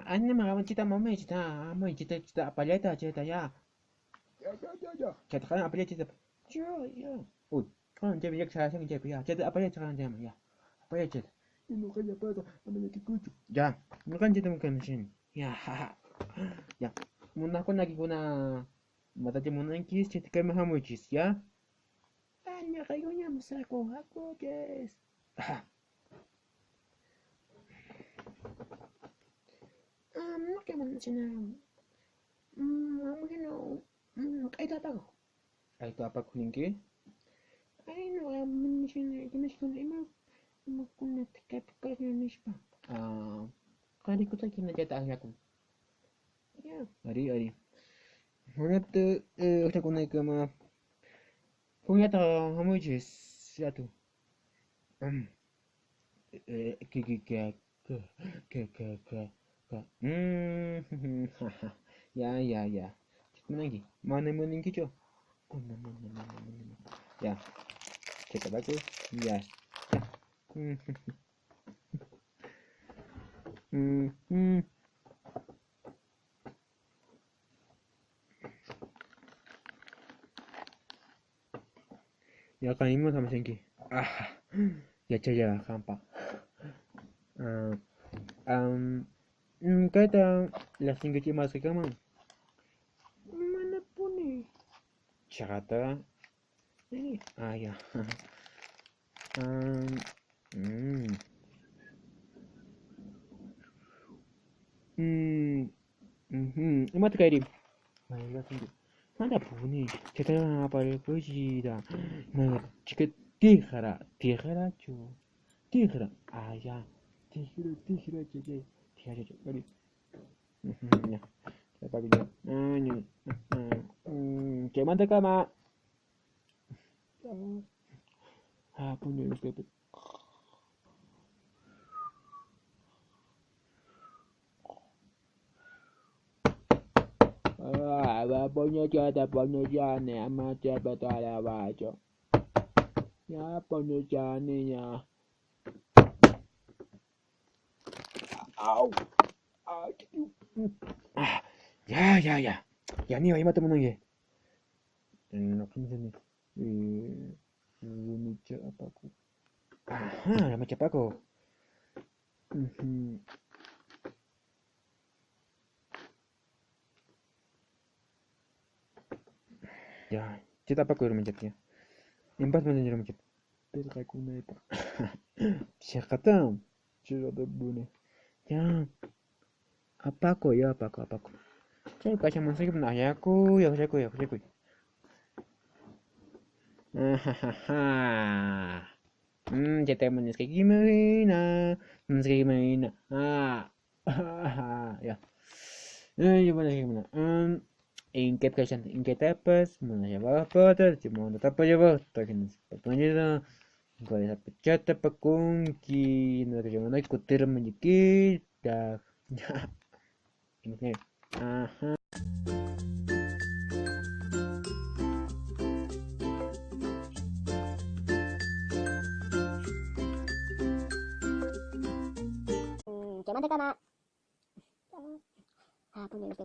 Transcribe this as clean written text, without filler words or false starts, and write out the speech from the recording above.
Anima chita mami chita amoy chita chita apaleta chita ya. Ya ya ya ya. Chita kan apaleta chita. Ya ya. Uy, kan chita yak sa chita ya. Chita apaleta kan chita ya. Apaleta chita. Ñuqalla pasa, ama llakikuychu. Ya, ñuqanchik mukanchik. Ya. Ya. Munaqkunakikuna imatacha munanchis chayta kayman hamuychis, ya. Ñuqaykuñam saku hakuchis. Ñuqa munashani q'aytu apakuq. Q'aytu apakuq ninki? Ay, ñuqa munashani rimashkuna ima imakunata kaypi kawsan nispa. Ah, qan rikusqayki hinallata akllakun. Ya. Ari, ari. Huñata akllakunaykama huñata hamuychis atu. K k k k k k k. Ya ya ya. Munanki? Mana munankichu? Oh, no, no, no, no, no, no. Ya. Chaytapakuy. Ya. Ya qan imata hamushanki? Ah, yachaylla qanpaq. Kayta riqsinkichu imasqa kanman? Manapuni. Chaqata. Ah, ya. Imata kayri? Manapuni. Chayta aparikuychita. Mana chika tijra, tijrachu. Tijra. Ah, ya. Tijra, tijra, chay, tijra, chay, ari. Ya. Ya. Chaymanta kama. Ah, puño, Ah, puñochata, puñochani, amacha patara bacho. Ya, puñochani, ya. Au. Ah, ya, ya, ya. Ya, niba, imata munanki. No, ¿cómo se Rumicha apaku. Ajá, rumicha apaku. Ya, chita apaku rumicha tía. En paz me rumicha. Pirqakunaypaq. Chaqatam. Chayratapuni. Ya. Apaku, ya, apaku, apaku. Chay kachamusayki akllakuy, akllakuy, akllakuy. Ajajaja. Ya te munasqaykimahina, munasqaykimahina. Ah. Ya. Ay, munasqaykimahina. ¿En qué en qué tapas? Munasqapatas, chimunatapallapas, tajinas pachata pakunki, no kutirmayikita. Ya. Ajá. Chaymanta kama. Ah, puño,